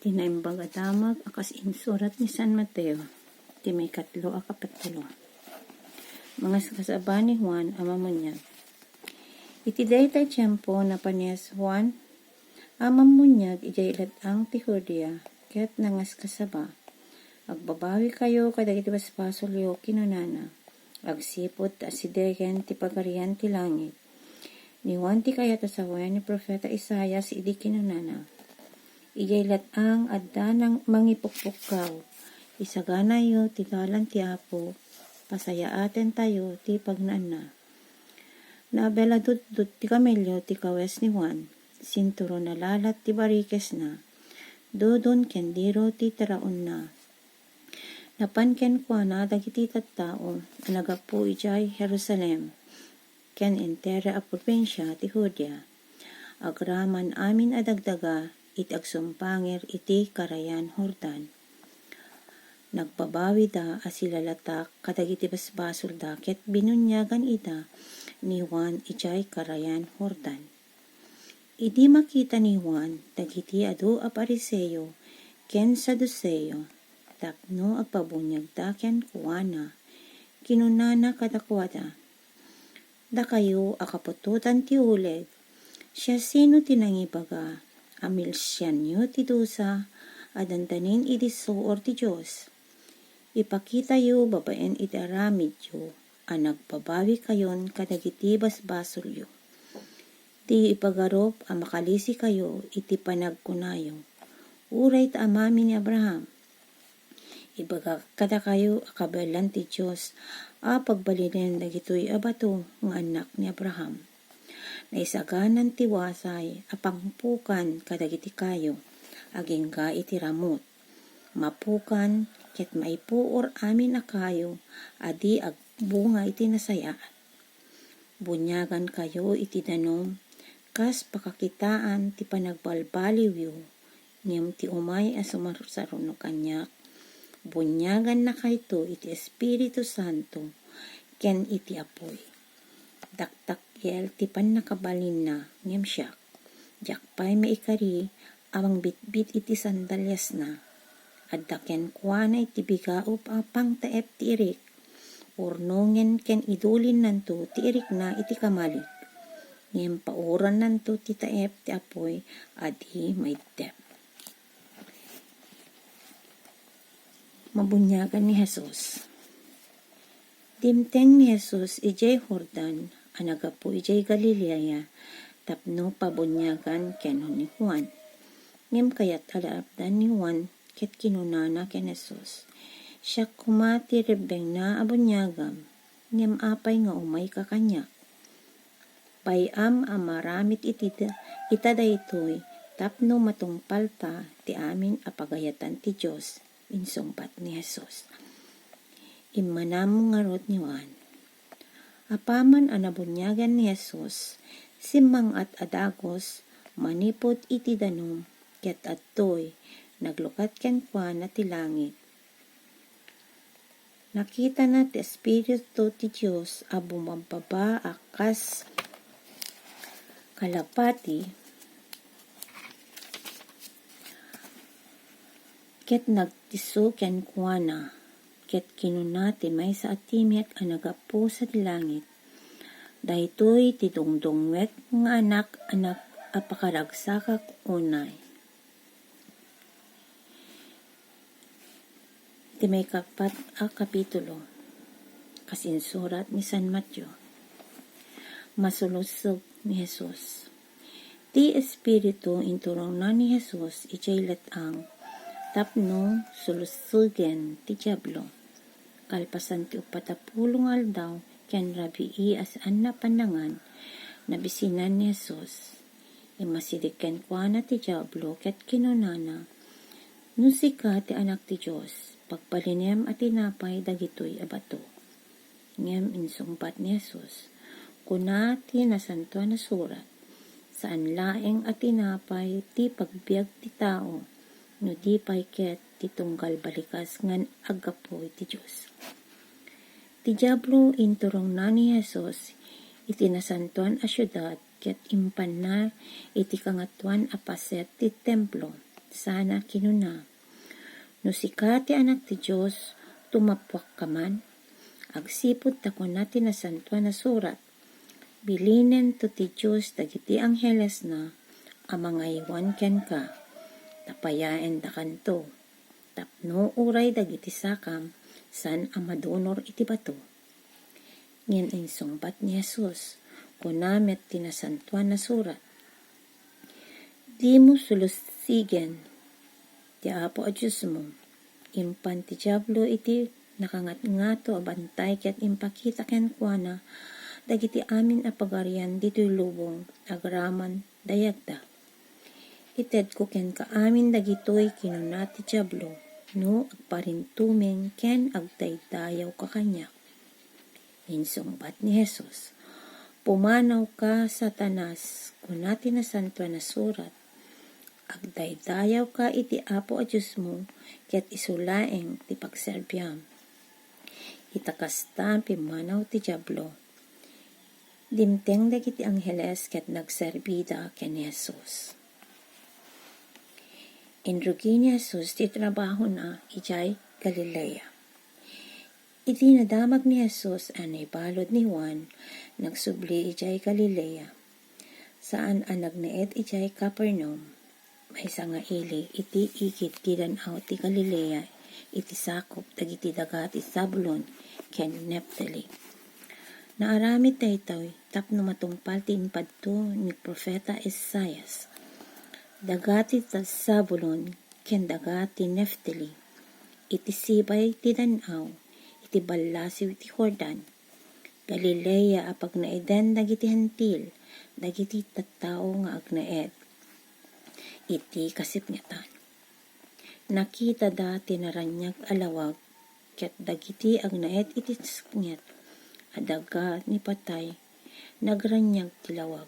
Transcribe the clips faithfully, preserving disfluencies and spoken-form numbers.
Ti Naimbag a Damag a kas insurat ni San Mateo, ti maikatlo a kapitulo. Mangaskasaba ni Juan a Mamuniag. Iti dayta a tiempo, napan ni Juan a Mamuniag idiay let-ang ti Judea, ket nangaskasaba, "Agbabawikayo kadagiti basbasolyo," kinunana, "agsipud ta asidegen ti Pagarian ti langit." Ni Juan ti kayat a sawen ni profeta Isaias idi kinunana, "Idiay let-ang adda nang mangipukpukkaw, isaganayo ti dalan ti Apo, pasayaatentayo ti pagnaanna." Naabeladutdot ti kamelio ti kawes ni Juan, sinturon a lalat ti barikesna, dudon ken diro ti taraonna. Napan kenkuana dagiti tattao a naggapu idiay Jerusalem ken entero a probinsia ti Judea, agraman amin a dagdaga iti agsumbanger iti Karayan Jordan. Nagbabawida a silalatak kadagiti basbasolda ket binuniagan ida ni Juan idiay Karayan Jordan. Idi makita ni Juan dagiti adu a Fariseo ken Saduceo tapno agpabuniagda kenkuana, kinunana kadakuada, "Dakayo a kaputotan ti uleg, siasino ti nangibaga a milsianyo ti dusa a dandanin idi suor ti Dios? Ipakitayo babaen iti aramidyo a nagbabawikayon kadagiti basbasolyo. Diyo ipagarup a makalisikayo iti panagkunayo, 'Uray ta amami ni Abraham.' Ibagak kadakayo a kabaelan ti Dios a pagbalinen dagitoy a bato nga annak ni Abraham. Naisaganan ti wasay a pangpukan kadagiti kayo agingga iti ramut. Mapukan ket maipuor amin a kayo a di agbunga iti nasayaat. Buniagankayo iti danum kas pakakitaan ti panagbalbaliwyo, ngem ti umay a sumarsaruno kaniak, buniagannakayto iti Espiritu Santo ken iti apuy. Dakdakkel ti pannakabalinna, ngem siak, diak pay maikari a mangbitbit iti sandaliasna. Adda kenkuana iti bigaop a pangtaep ti irik. Urnongen ken idulinnanto ti irikna iti kamalik, ngem paurannanto ti taep ti apuy a di maiddep." Mabuniagan ni Jesus. Dimteng ni Jesus idiay Jordan a naggapu idiay Galilea tapno pabuniagan ken ni Juan. Ngem kayat a laabdan ni Juan ket kinunana ken Jesus, "Siak koma ti rebbengna a buniagam, ngem apay nga umayka kaniak? Bay-am a maaramid iti da-, ita daytoy tapno matungpalta ti amin a pagayatan ti Dios," insungbat ni Jesus. Immanammo ngarud ni Juan. Apaman a nabuniagan ni Jesus, simmang-at a dagus manipud iti danum, ket adtoy, naglukat kenkuana ti langit. Nakitana ti Espiritu ti Dios a bumababa a kas kalapati, ket nagtiso kenkuana, ket kinuna ti maysa a timek a naggapu sadi langit, "Daytoy ti dungdungngek nga anak, anak a pakaragsakak unay." Iti maikapat a kapitulo, kas insurat ni San Mateo. Masulusog ni Jesus. Ti Espiritu inturongna ni Jesus idiay let-ang tapno sulusogen ti Diablo. Kalpasan ti uppat a pulo nga aldaw ken rabii a saanna a pannangan, nabisinan ni Jesus. Immasideg kenkuana ti Diablo ket kinunana, "No sika ti Anak ti Dios, pagbalinem a tinapay dagitoy a bato." Ngem insungbat ni Jesus, "Kuna ti Nasantoan a Surat, 'Saan laeng a tinapay ti pagbiag ti tao, no di pay ket ti tunggal balikas nga aggapu iti Dios.'" Ti Diablo inturongna ni Jesus iti nasantoan a siudad ket impanna iti kangatoan a paset ti templo. sana kinuna, "No sika ti Anak ti Dios, tumappuakka man, agsipud ta kuna ti Nasantoan a Surat, 'Bilinento ti Dios dagiti anghelesna a mangaywan kenka, ta payaendakanto, tapno uray dagiti sakam saan a madunor iti bato." Ngem insungbat ni Jesus, kuna met ti Nasantoan a Surat, "Dimo sulusigen ti Apo a Diosmo." Impan ti Diablo iti nakangatngato a bantay ket impakita kenkuana dagiti amin a pagarian ditoy lubong agraman dayagda. "Itedko kenka amin dagitoy," kinuna ti Diablo, "no agparintumeng ken agdaydayawka kaniak." Insungbat ni Jesus, "Pumanawka, Satanas, kuna ti Nasantoan a Surat, 'Agdaydayawka iti Apo a Diosmo, ket isu laeng ti pagserbiam.'" Ita kasta, pimmanaw ti Diablo. Dimteng dagiti angheles ket nagserbida ken ni Jesus. Inrugi ni Jesus ti trabahona idiay Galilea. Idi nadamag ni Jesus a naibalud ni Juan, nagsubli idiay Galilea. Saan a nagnaed idiay Capernaum, maysa nga ili iti igid ti Dan-aw ti Galilea, iti sakup dagiti daga ti Zabulon ken Neftali. Naaramid daytoy tapno matungpal ti impadto ni profeta Isaias. Daga ti Zabulon ken daga ti Neftali, iti sibay ti dan-aw, iti ballasiw ti Jordan, Galilea a pagnaeden dagiti Hentil, dagiti tattao nga agnaed iti kasipngetan. Nakitada ti naraniag a lawag, ket dagiti agnaed iti sipnget a daga ni patay, nagraniag ti lawag.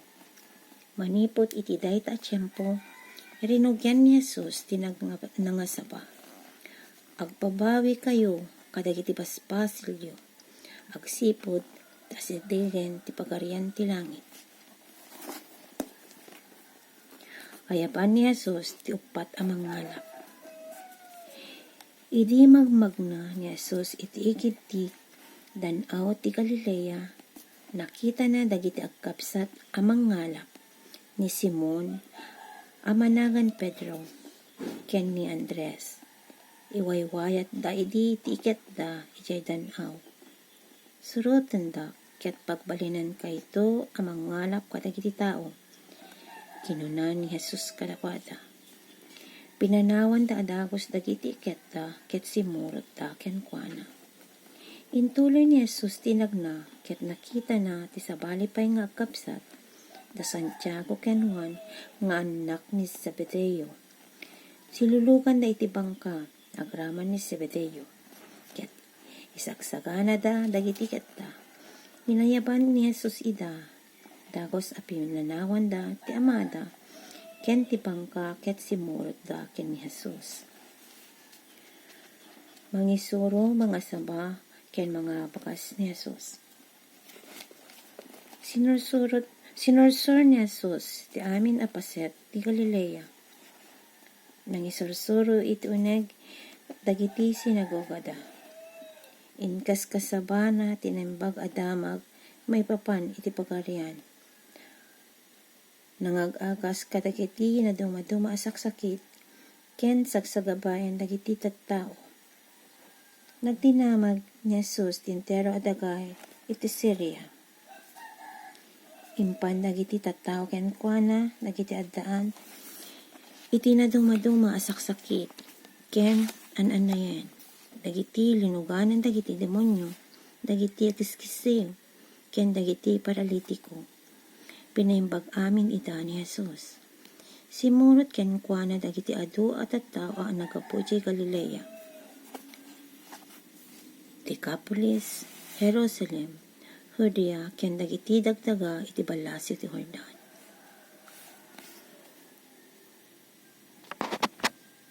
Manipud iti dayta a tiempo, rinugian ni Jesus ti nag-, nangasaba, "Agbabawikayo kadagiti basbasilyo, agsipud ta asidegen ti Pagarian ti Langit." Ayaban ni Jesus ti uppat a mangngalap. Idi magmagna ni Jesus iti igid ti dan-aw ti Galilea, nakitana dagiti agkabsat a mangngalap, ni Simon a managan Pedro ken ni Andres. Iwaywayatda idi ti iketda idiay dan-aw. "Surotendak ket pagbalinenkayto a mangngalap kadagiti tao," kinuna ni Jesus kadakuada. Pinanawanda a dagus dagiti iketda ket simmurotda kenkuana. Intuloy ni Jesus ti nagna ket nakitana ti sabali pay nga agkabsat, da Santiago ken Juan nga annak ni Zebedeo. Siluloganda iti bangka agraman ni Zebedeo, ket isagsaganada dagiti iketda. Inayaban ni Jesus ida, dagus a pinanawanda ti amada ken ti bangka ket simmurotda ken ni Jesus. Mangisuro, mangasaba, ken mangabagas ni Jesus. Sinursurot, sinursor ni Jesus ti amin a paset ti Galilea. Nangisursuro iti uneg dagiti sinagogada. Inkaskasabana ti naimbag a damag maipapan iti Pagarian. Nangag-agas kadagiti nadumaduma a saksakit ken sagsagabaen dagiti tattao. Nagdinamag ni Jesus ti entero a daga iti Siria. Impan dagiti tattao kenkuana dagiti addaan iti nadumaduma a saksakit ken an-anayen, dagiti linuganan dagiti demonio, dagiti akiskisiw, ken dagiti paralitiko. Pinaimbag amin ida ni Jesus. Simmurot kenkuana dagiti adu a tattao a naggapu idiay Galilea, Decapolis, Jerusalem, Judea, ken dagiti dagdaga iti ballasiw ti Jordan.